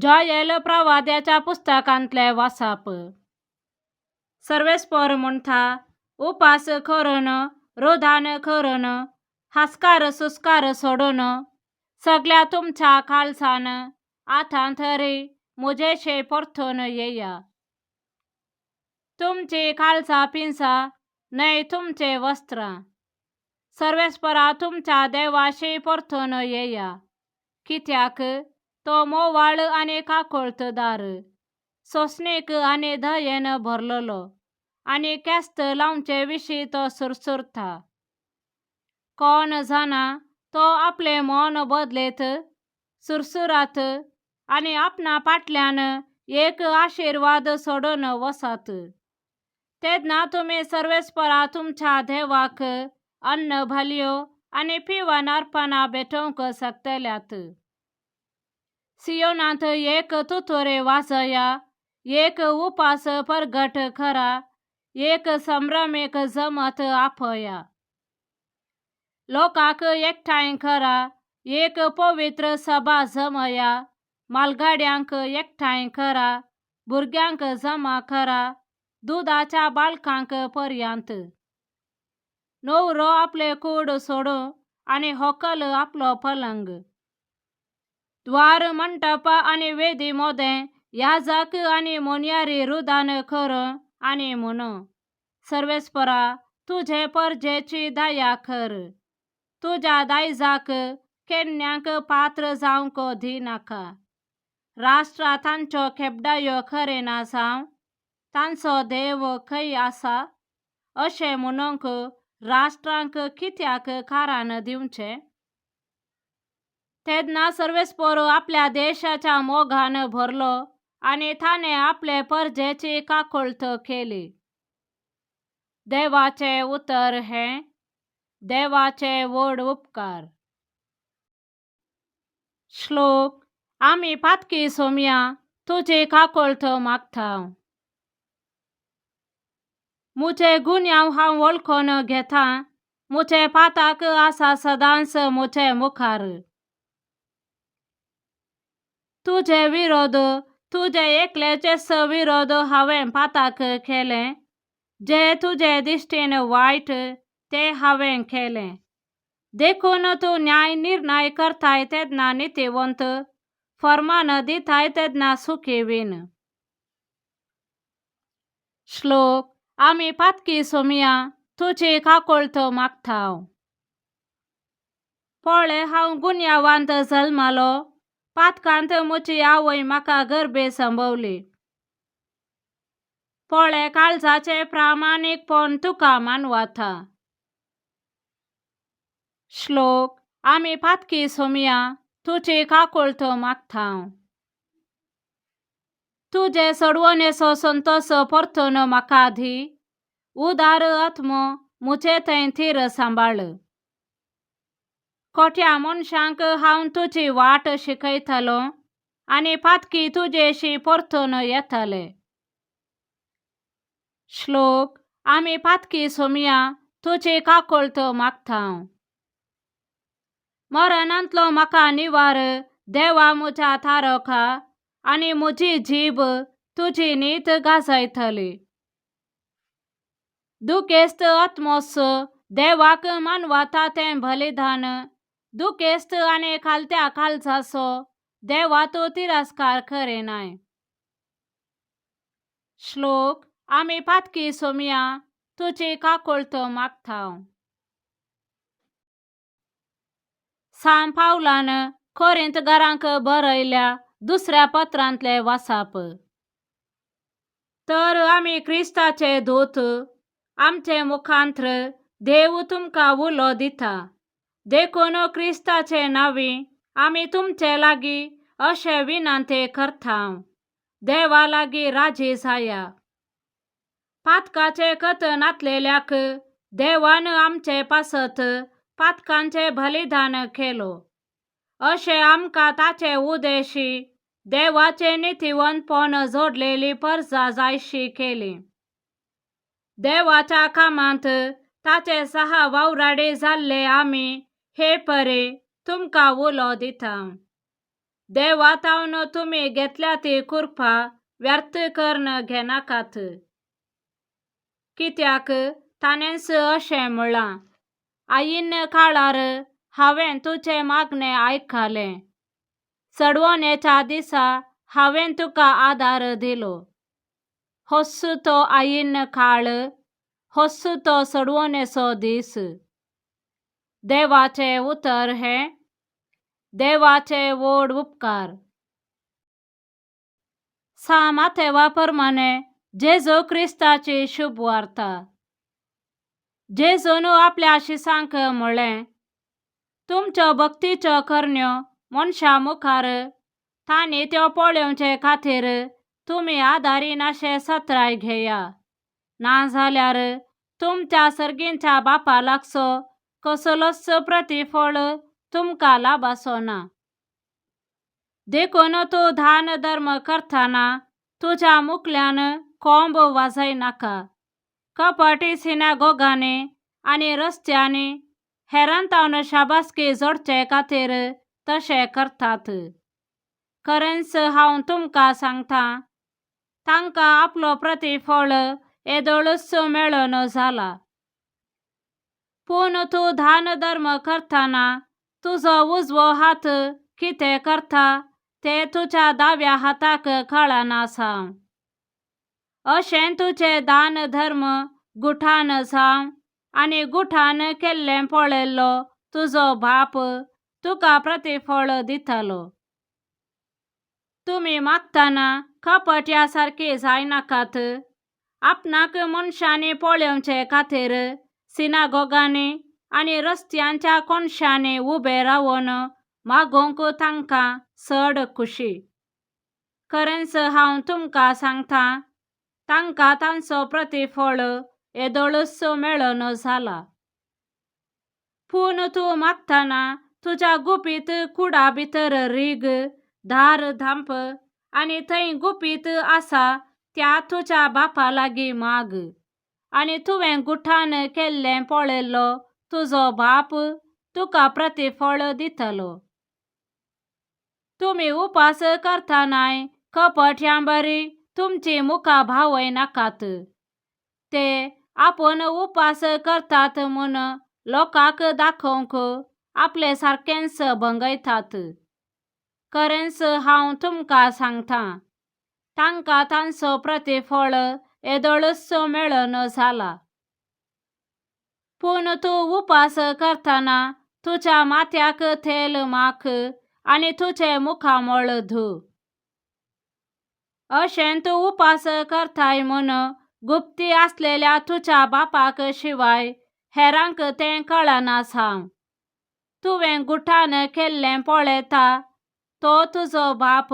जॉयल प्रवाद्याच्या पुस्तकांतले वासाप. सर्वेस्पर म्हणटा, उपास करून, रोदान करून, हास्कार सुस्कार सोडून, सगळ्या तुमच्या काळजान आतां तरी म्हजेशे परतून येया. तुमची काळजां पिंजा न्हय तुमचे वस्त्रां. सर्वेस्परा तुमच्या देवाशी परतून येया, कित्याक तो मोवाळ आनी काकुळटदार, सोंसणीक आनी दयेन भरलेलो आनी केस्त लावचे विशीं तो सुरसुरता. कोण जाणा तो आपलें मन बदलेत, सुरसुरात आनी आपणा फाटल्यान एक आशिर्वाद सोडून वसात. तेन्ना तुमी सर्वेस्परा तुमच्या देवाक अन्न भालयो आनी पिवन अर्पणां भेटोवंक शकतल्यात. सियोनांत एक तुतुरे वाजया, एक उपास परगट करा, एक संभ्रमीक जमत आपया. लोकांक एकठांय करा, एक पवित्र सभा जमया, मालगाड्यांक एकठांय करा, भुरग्यांक जमा करा, दुदाच्या बाळकांक पर्यंत. न्हवरो आपले कूड सोडूं आनी होकल आपलो पलंग. द्वार मंटप आनी वेदी मोदें याजक आनी मोनयारी रुदान करूं आनी म्हणू, सर्वेस्परा तुजे परजेची दया कर, तुज्या दायजाक केन्नाक पात्र जावंक दिनाका. राष्ट्रां तांच्यो खेपडायो करिना जावं, तांचो देव खंय आसा अशें म्हणूंक राष्ट्रांक कित्याक कारण दिवचें? तेन्ना सर्वेस्पर आपल्या देशाच्या मोगान भरलो आनी ताणें आपले परजेची काकुळट केली. देवाचें उतर हें. देवाचे व्हड उपकार. श्लोक. आमी पातकी सोमया, तुजी काकुळट मागता. म्हजे गुन्यांव हांव वळखून घेता, म्हजे पाताक आसा सदांच म्हजे मुखार. तुजे विरोध, तुजे एकल्याचेच विरोध हांवें पाताक केलें, जे तुजे दिश्टीन वायट तें हांवें केलें. देखून तूं न्याय निर्णय करताय तेन्ना नितीवंत, फर्मान दिताय तेन्ना सुखी वीन. श्लोक. आमी पातकी सोमया, तुजी काकुळट मागता. पळय, हांव गुन्यांवांत जल्मलो, पातकांत म्हजी आवय म्हाका गर्भे संभवली. पळय, काळजाचें प्रामाणीकपण तुका मानवता. श्लोक. आमी पातकी सोमया, तुजी काकुळट मागता. तुजे सोडवणेचो संतोस परतून म्हाका दी, उदार आत्मो म्हजे थंय थीर सांबाळ. खोट्या मनशांक हांव तुजी वाट शिकयतलो आनी पातकी तुजेशी परतून येतले. श्लोक. आमी पातकी सोमया, तुजी काकुळट मागता. मरणांतलो म्हाका निवार देवा म्हज्या तारखा, आनी म्हजी जीब तुजी नीत गाजयतली. दुखेस्त आत्मोस देवाक मानवता तें बलिदान, दुखेस्त आनी खालत्या काळजाचो देवा तूं तिरस्कार करिनाय. श्लोक. आमी पातकी सोमया, तुजी काकुळट मागता. सांत पावलान कोरिंतकारांक बरयल्या दुसऱ्या पत्रांतले वासाप. तर आमी क्रिस्ताचे दूत, आमचे मुखांत्र देव तुमकां उलो दिता. देखून क्रिस्ताचे नांवी आमी तुमचे लागीं अशें विनंती करता, देवा लागीं राजी जाया. पातकाचे कत नातलेल्याक देवान आमचे पासत पातकांचें बलिदान केलो, अशें आमकां ताचे उदेशी देवाचे नितीवंतपण जोडलेली परजा जायशी केली. देवाच्या कामांत ताचे सहा वावराडे जाल्ले आमी हे परे तुमकां उलो दिता. देवा थावन तुमी घेतल्या ती कुरपा व्यर्थ करून घेनाकात. कित्याक ताणेंच अशें म्हळां, आयिन्न काळार हांवें तुजें मागणें आयकलें, चडवणेच्या दिसा हांवें तुका आदार दिलो. होच तो आयिन्न काळ, होच तो चडवणेचो दीस. देवाचें उतर हें. देवाचे व्हड उपकार. सा मातेवा प्रमाणे जेजू क्रिस्ताची शुभ वार्ता. जेजून आपल्या शिसांक म्हळें, तुमच्यो भक्तीच्यो करण्यो मनशां मुखार तांणी त्यो पळोवचे खातीर तुमी आदारीन अशें सत्राय घेया, नाजाल्यार तुमच्या सर्गींच्या बापा लागचो कसलोच प्रतिफळ तुमकां लाभाचो ना. देखून तूं दान धर्म करतना तुज्या मुखल्यान कोंब वाजयनाका. कपटी सिनागोगांनी आनी रस्त्यांनी हेरां थावन शाबासकी जोडचे खातीर तशें करतात. खरेंच हांव तुमकां सांगता, तांकां आपलो प्रतिफळ येदोळूच मेळून जाला. पूण तूं दान धर्म करतना तुजो उजवो हात कितें करता तें तुज्या दाव्या हाताक कळना जावं. अशें तुजें दान धर्म गुठान जावं आनी गुठान केल्लें पळयल्लो तुजो बाप तुका प्रतिफळ दितलो. तुमी मागतना कपट्या सारकी जायनाकात. आपणाक मनशांनी पळोवचे खातीर सिनागोगांनी आनी रस्त्यांच्या कोनशांनी उबे रावन मागूंक तांकां चड खुशी. खरेंच हांव तुमकां सांगता, तांकां तांचो प्रतिफळ येदोळूच मेळून जाला. पूण तूं मागतना तुज्या गुपीत कुडा भितर रीग, दार धांप आनी थंय गुपीत आसा त्या तुज्या बापा लागीं माग, आनी तुवें गुठान केल्लें पळयल्लो तुजो बाप तुका प्रतिफळ दितलो. तुमी उपास करतनाय कपट्यां बरी तुमची मुखां भावयनाकात. ते आपूण उपास करतात म्हूण लोकांक दाखोवंक आपले सारकेंच भंगयतात. खरेंच हांव तुमकां सांगता, तांकां तांचो प्रतिफळ येदोळूच मेळून जाला. पूण तूं उपास करतना तुज्या माथ्याक तेल माख आनी तुजें मुखामळ धू. अशें तूं उपास करताय म्हूण गुप्ती आसलेल्या तुज्या बापाक शिवाय हेरांक तें कळना जावं. तुवें गुठान केल्लें पळयता तो तुजो बाप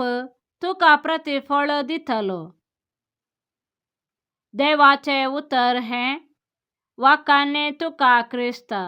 तुका प्रतिफळ दितलो. देवाचें उतर हें. वाखाणें तुका क्रिस्ता.